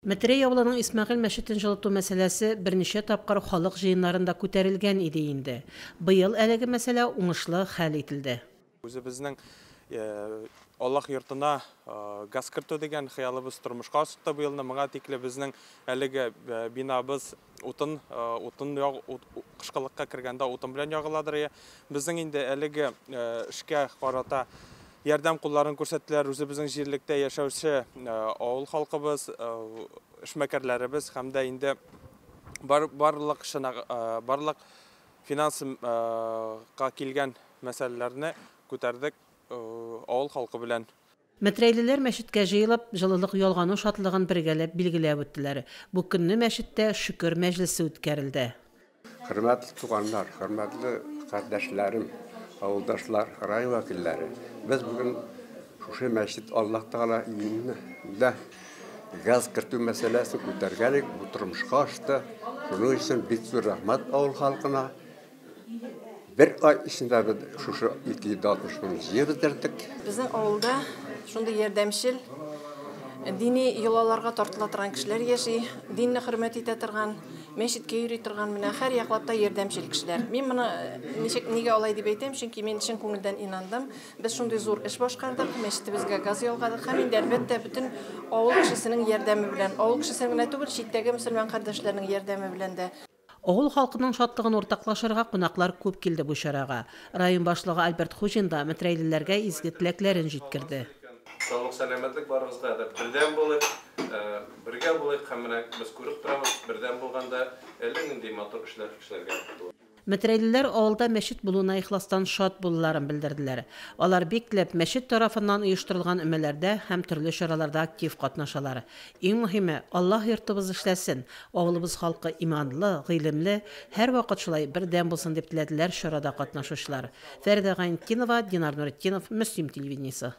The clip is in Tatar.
Метрәй авылының Исмәгыйль мәчетен җылыту мәсьәләсе берничә тапкыр халык җыеннарында күтәрелгән иде инде. Быел әлеге мәсьәлә уңышлы хәл ителде. Үзебезнең Аллаһ йортына газ кертү дигән хыялыбыз тормышка ашты быелны. Моңа тикле безнең әлеге бинабыз утын, утын кышкылыкка кергәндә утын белән ягыладыр. Безнең инде әлеге эшкә карата ярдәм кулларын күрсәттеләр үзебезнең җирлектә яшәүче авыл халкыбыз, эшмәкәрләребез һәм дә инде барлык барлык финанска килгән мәсьәләләрне күтәрдек авыл халкы белән. Метрәйлеләр мәчеткә җыелып, җылылык ялгану шатлыгын бергәләп билгеләп үттеләр. Бу көнне мәчеттә шөкер мәҗлесе үткәрелде. Хөрмәтле туганнар, хөрмәтле кардәшләрем, авылдашлар, район вәкилләре. Без бүген шушы мәчет Аллаһ Тәгалә өендә газ кертү мәсьәләсен күтәргән идек, бу тормышка ашты. Шуның өчен бик зур рәхмәт авыл халкына. Бер ай эчендә без шушы 260 мең җыеп бетердек. Безнең авылда шундый ярдәмчел, дини йолаларга тартыла торган кешеләр яши, динне хөрмәт итә торган, мәчеткә йөри торган, менә һәр яклап та ярдәмчел кешеләр. Мин моны ничек, нигә алай дип әйтәм, чөнки мин чын күңелдән инандым. Без шундый зур эш башкардык, мәчетебезгә газ ялгадык һәм инде, әлбәттә, бөтен авыл кешесенең ярдәме белән, авыл кешесенең генә түгел, читтәге мөселман кардәшләрнең ярдәме белән дә. Авыл халкының шатлыгын уртаклашырга кунаклар күп килде бу чарага. Район башлыгы Альберт Хуҗин да метрәйлеләргә изге теләкләрен җиткерде. Саулык, сәламәтлек барыгызга да. Бердәм булыйк, бергә булыйк һәм менә без күреп торабыз, бердәм булганда әллә нинди матур эшләр эшләргә була. Метрәйлеләр авылда мәчет булуына ихластан шат булуларын белдерделәр. Алар бик теләп мәчет тарафыннан оештырылган өмәләрдә һәм төрле чараларда актив катнашалар. Иң мөһиме, Аллаһ йортыбыз эшләсен, авылыбыз халкы иманлы, гыйлемле, һәрвакыт шулай бердәм булсын дип теләделәр чарада катнашучылар. Фәридә Гайнетдинова, Динар Нуретдинов, Мөслим телевидениесе.